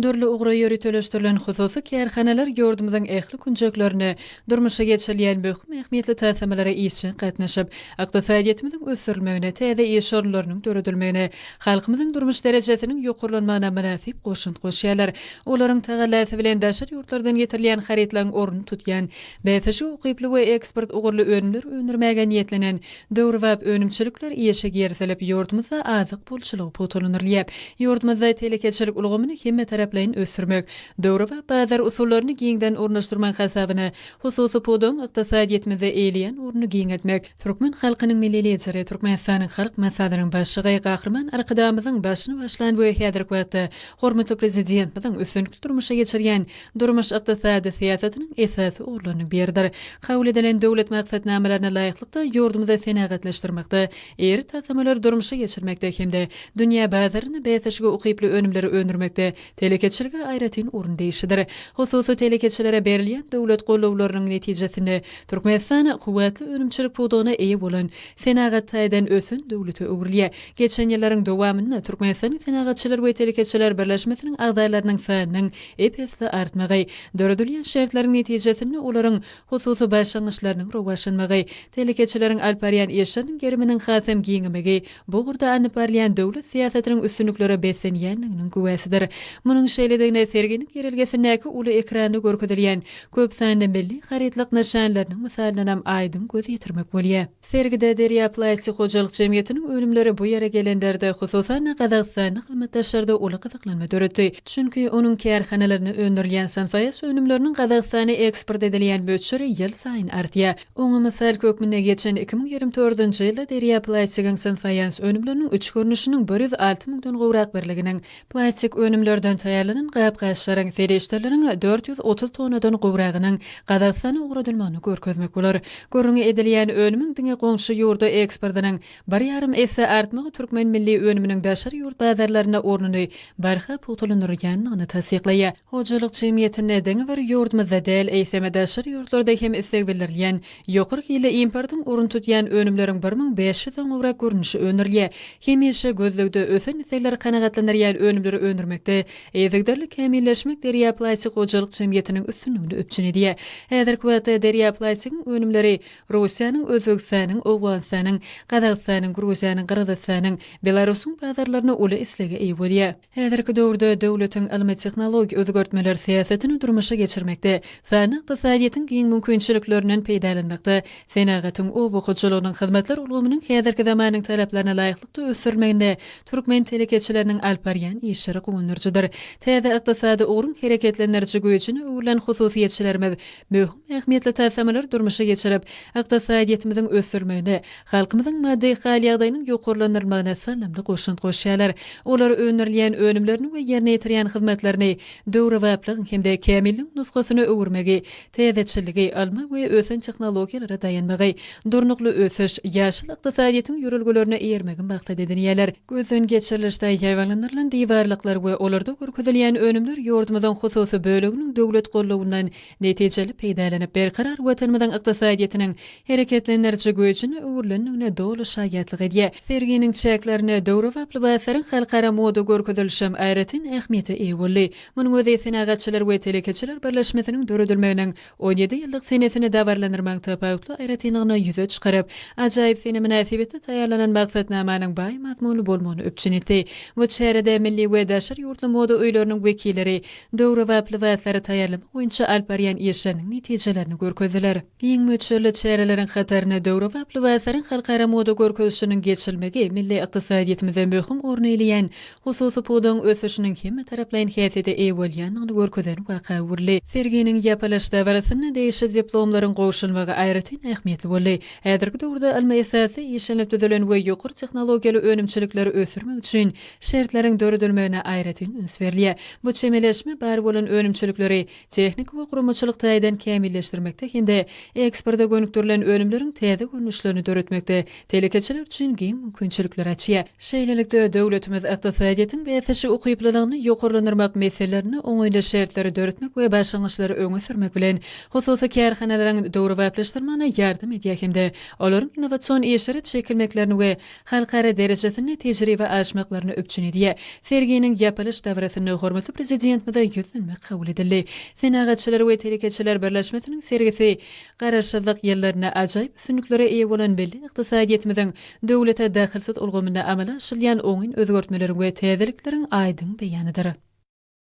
Dürli ugra ýöriteleşdirilen hususy kärhanalar ýurdumyzyň ähli künjeklerinde durmuşa geçirilýän möhüm ähmiýetli taslamalara işjeň gatnaşyp, ykdysadyýetimiziň ösdürilmegine, täze iş orunlarynyň döredilmegine, halkymyzyň durmuş derejesiniň ýokarlanmagyna mynasyp goşant goşýarlar. Olaryň tagallasy bilen daşary ýurtlardan getirilýän harytlaryň ornuny tutýan, bäsleşige ukyply we eksport ugurly önümler öndürmäge niýetlenen Döwrebap önümçilikler işe girizilip, ýurdumyzda azyk bolçulygy pugtalandyrylýar. Ýurdumyzda telekeçilik ulgamyny hemmetaraplaýyn ösdürmek, döwrebap bazar usullaryny giňden ornaşdyrmak hasabyna hususy pudagyň ykdysadyýetimizde eýeleýän ornuny giňeltmek, Türkmen halkynyň Milli Lideri, Türkmenistanyň Halk Maslahatynyň Başlygy Gahryman Arkadagymyzyň başyny başlan we häzirki wagtda hormatly Prezidentimiziň üstünlikli durmuşa geçirýän durmuş-ykdysady syýasatynyň esasy ugurlarynyň biridir. Kabul edilen döwlet maksatnamalaryna laýyklykda, ýurdumyzy senagatlaşdyrmakda, iri taslamalary durmuşa geçirmekde hem-de dünýä bazarynda bäsleşige ukyply önümleri öndürmekde telekeçilige aýratyn orun degişlidir. Hususy telekeçilere berilýän döwlet gollawlarynyň netijesinde Türkmenistan kuwwatly önümçilik pudagyna eýe bolan, senagat taýdan ösen döwlete öwrülýär. Geçen ýyllaryň dowamynda Türkmenistanyň Senagatçylar we telekeçiler birleşmesiniň agzalarynyň sanynyň ep-esli artmagy, döredilýän şertleriň netijesinde olaryň hususy başlangyçlarynyň rowaçlanmagy, telekeçileriň alyp barýan işleriniň geriminiň hasam giňemegi bu ugurda alnyp barylýan döwlet syýasatynyň üstünliklere beslenýändiginiň güwäsidir. Munuň şeýledigine serginiň girelgesindäki uly ekranda görkezilýän köp sanly milli harytlyk nyşanlarynyň mysalyndanam aýdyň göz ýetirmek bolýar. Sergide Derýa Plastik hojalyk jemgyýetiniň önümleri bu ýere gelenlerde, hususan-da, gazagystanly hyzmatdaşlarda uly gyzyklanma döretdi. Çünki onuň kärhanalarynda öndürilýän sanfaýas önümleriniň Gazagystana eksport edilýän möçberi ýylsaýyn artýar. Oňa mysal hökmünde geçen 2024-nji ýylda Derýa Plastigiň sanfaýans önümleriniň üç görnüşiniň 106 müňden gowrak birliginiň Plastik önümlerden taýýarlanan gap-gaçlaryň, serişdeleriň 430 tonnadan gowragynyň Gazagystana ugradylmagyny görkezmek bolar. Gürrüňi edilýän önümiň diňe goňşy ýurda eksportynyň bir ýarym esse artmagy türkmen milli önüminiň daşary ýurt bazarlarynda ornuny barha pugtalandyrýandygyny tassyklaýar. Hojalyk jemgyýetinde diňe bir ýurdumyzda däl, eýsem, daşary ýurtlarda hem isleg bildirilýän Ýokary hilli importyň orun tutýan önümleriň 1500 den gowrak görnüşi öndürilýär. Hemişe gözlegde ösen islegleri kanagatlandyrýan önümleri öndürmekde yzygiderli kämilleşmek Derýa Plastik hojalyk jemgyýetiniň üstünligini üpjün edýär. Häzirki wagtda Derýa Plastigiň önümleri Russiýanyň, Özbegistanyň, Owganystanyň, Gazagystanyň, Gruziýanyň, Gyrgyzystanyň, Belarusyň bazarlarynda uly islege eýe bolýar. Häzirki döwürde döwletiň ylmy-tehnologik özgertmeler syýasatyny durmuşa geçirmekde, sanly ykdysadyýetiň giň mümkinçiliklerinden peýdalanmakda, senagatyň, oba hojalygynyň, hyzmatlar ulgamynyň häzirki zamanyň talaplaryna laýyklykda ösdürilmeginde türkmen telekeçileriniň alyp barýan işleri guwandyryjydyr. Täze ykdysady ugruň hereketlendiriji güýjüne öwrülen hususyýetçilerimiz möhüm ähmiýetli taslamalary durmuşa geçirip, ykdysadyýetimiziň ösdürilmegine, halkymyzyň maddy hal-ýagdaýynyň ýokarlandyrylmagyna saldamly goşant goşýarlar. Olar öndürilýän önümlerini we ýerine ýetirýän hyzmatlaryny döwrebaplygyň hem-de kämilligiň nusgasyna öwürmegi, täzeçilligi, ylma we ösen tehnologiýalara daýanmagy, durnukly ösüş, ýaşyl ykdysadyýetiň ýörelgelerine eýermegi maksat edinýärler. Gözden geçirilişde ýaýbaňlandyrylan diwarlyklar we olarda görkezilýän önümler ýurdumyzyň hususy böleginiň döwlet gollawyndan netijeli peýdalanyp, berkarar Watanymyzyň ykdysadyýetiniň hereketlendiriji güýjüne öwrülendigine doly şaýatlyk edýär. Serginiň çäklerinde döwrebap lybaslaryň halkara moda görkezilişem aýratyn ähmiýete eýe boldy. Munuň özi Senagatçylar we telekeçiler birleşmesiniň döredilmeginiň 17 ýyllyk senesini dabaralandyrmagyň tapawutly aýratynlygyny ýüze çykaryp, ajaýyp sene mynasybetli taýýarlanan maksatnamanyň baý mazmunly bolmagyny üpjün etdi. Bu çärede milli we daşary ýurtly moda öýleriniň wekilleri döwrebap lybaslary taýýarlamak boýunça alyp barýan işleriniň netijelerini görkezdiler. Giň möçberli çäreleriň hatarynda döwrebap lybaslaryň halkara moda görkezişiniň geçirilmegi milli ykdysadyýetimizde möhüm orun eýeleýän hususy pudagyň ösüşiniň hemmetaraplaýyn häsiýete eýe bolýandygyny görkezen waka öwrüldi. Serginiň ýapylyş dabarasynda degişli diplomlaryň gowşurylmagy aýratyn ähmiýetli boldy. Häzirki döwürde ylmy esasda işlenip düzülen we ýokary tehnologiýaly önümçilikleri ösdürmek üçin şertleriň döredilmegine aýratyn üns berilýär. Bu çemeleşme bar bolan önümçilikleri tehniki we guramaçylyk taýdan kämilleşdirmekde hem-de eksporta gönükdirilen önümleriň täze görnüşlerini döretmekde telekeçiler üçin giň mümkinçilikleri açýar. Şeýlelikde, döwletimiz ykdysadyýetiň bäsleşige ukyplylygyny ýokarlandyrmak meselelerinde oňaýly şertleri döretmek we başlangyçlary öňe sürmek bilen, hususy kärhanalaryň döwrebaplaşdyrmagyna ýardam edýär hem-de olaryň innowasion işlere çekilmeklerini we halkara derejesinde tejribe alyşmaklaryny üpjün edýär. Serginiň ýapylyş dabarasynda. Şonda hormatly Prezidentimize ýüzlenme kabul edildi. Senagatçylar we telekeçiler birleşmesiniň sergisi Garaşsyzlyk ýyllarynda ajaýyp üstünliklere eýe bolan milli ykdysadyýetimiziň döwlete dahylsyz ulgamynda amala aşyrylýan oňyn özgertmeleriň we täzelikleriň aýdyň beýanydyr.